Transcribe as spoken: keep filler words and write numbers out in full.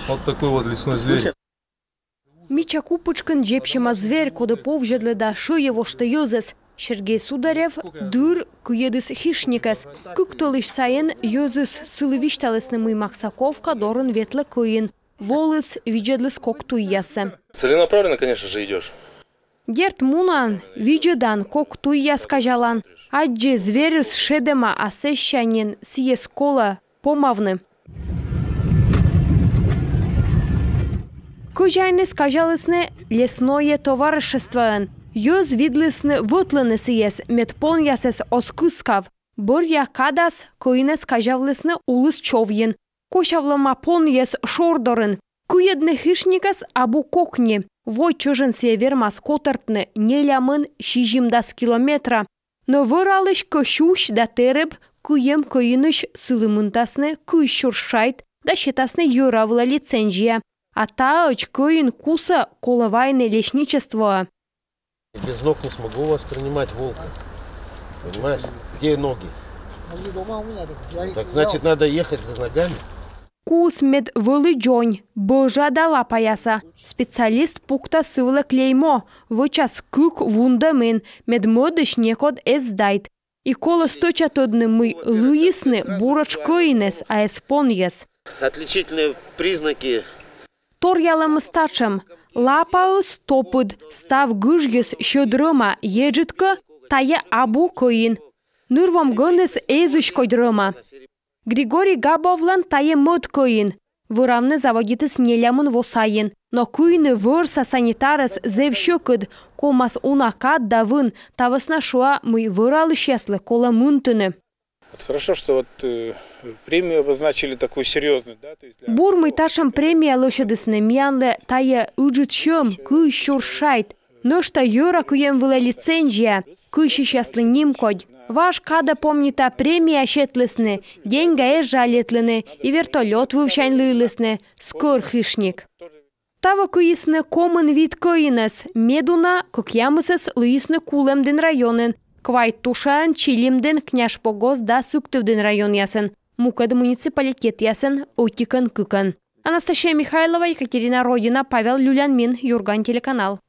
Вот такой вот лесной зверь. Мича ку пытшкын дзебсьӧма зверь, коді повзьӧдлӧ да шӧйӧ воштӧ йӧзӧс. Сергей Сударев дыр кыйӧдіс хищникӧс. Кык тӧлысь сайын йӧзыс сылы висьталісны, мый Максаковка дорын ветлӧ кӧин. Воліс, видзӧдліс кок туйяссӧ. Целенаправленно, конечно же, идешь. Дерт, мунан, видзӧдан, кок туйяс казялан. Аддзи, зверыс шедӧма, а сэсся нин сійӧс колӧ помавны. Кӧзяиныс казялісны лесное товариществоын. Йӧз видлісны вӧтлыны сійӧс, мед понъясӧс оз кыскав. Бӧръя кадас кӧинӧс казявлісны улыс човйын. Косявлӧма понйӧс шор дорын. Кыйӧдны хищникӧс абу кокни. Водз чӧжӧн сійӧ вермас котӧртны нелямын сизимдас километра. Но вӧралысь кӧ сюсь да тэрыб кыйӧм кӧинысь, сылы мынтасны кызь сюрс шайт да сетасны йӧра вылӧ лицензия. А таӧдз кӧин кусӧ колӧ вайны лесничествоӧ. Без ног не смогу воспринимать волка. Понимаешь? Где ноги? Так значит, надо ехать за ногами. Куыс мед вӧлі дзонь, бӧжа да лапаяса. Специалист пуктас сы вылӧ клеймо, вӧчас кык вундӧмын, мед мӧдысь некод эз сдайт. И колӧ стӧча тӧдны, мый лыйисны буретш кӧинӧс, а эз понйӧс. Отличительные признаки. Торъялӧмыс татшӧм: лапаыс топыд, став гыжйыс сьӧд рӧма, еджыд кӧ, тайӧ абу кӧин. Ныр-вом гӧныс эз ыськодь рӧма. Григорий Габовлӧн тайӧ мӧд кӧин. Вӧравны заводитіс нелямын во сайын. Но кыйны вӧрса санитарӧс зэв сьӧкыд, ковмас уна кад да вын, та вӧсна шуа, мый вӧралысьяслы колӧ мынтыны. Вот хорошо, что вот э, премию обозначили такую серьезную, да, то есть для Бур, мый татшӧм премия лӧсьӧдісны. Миянлы тайӧ ыджыд сьӧм, кызь сюрс шайт. Нӧшта йӧра кыйӧм вылӧ лицензия, кыйсьысьяслы нимкодь. Важ кадӧ помнита, премия сетлісны, деньга эз жалитлыны, и вертолёт вывсянь лыйлісны, скӧр хищник. Таво кыйисны комын вит кӧинӧс, медуна кӧкъямысӧс лыйисны Кулӧмдін районын, квайт тушаӧн Чилимдін, Княжпогост да Сыктывдін районъясын, мукӧд муниципалитетъясын ӧтикӧн-кыкӧн. Анастасия Михайлова, Екатерина Родина, Павел Люлянмин, Юрган телеканал.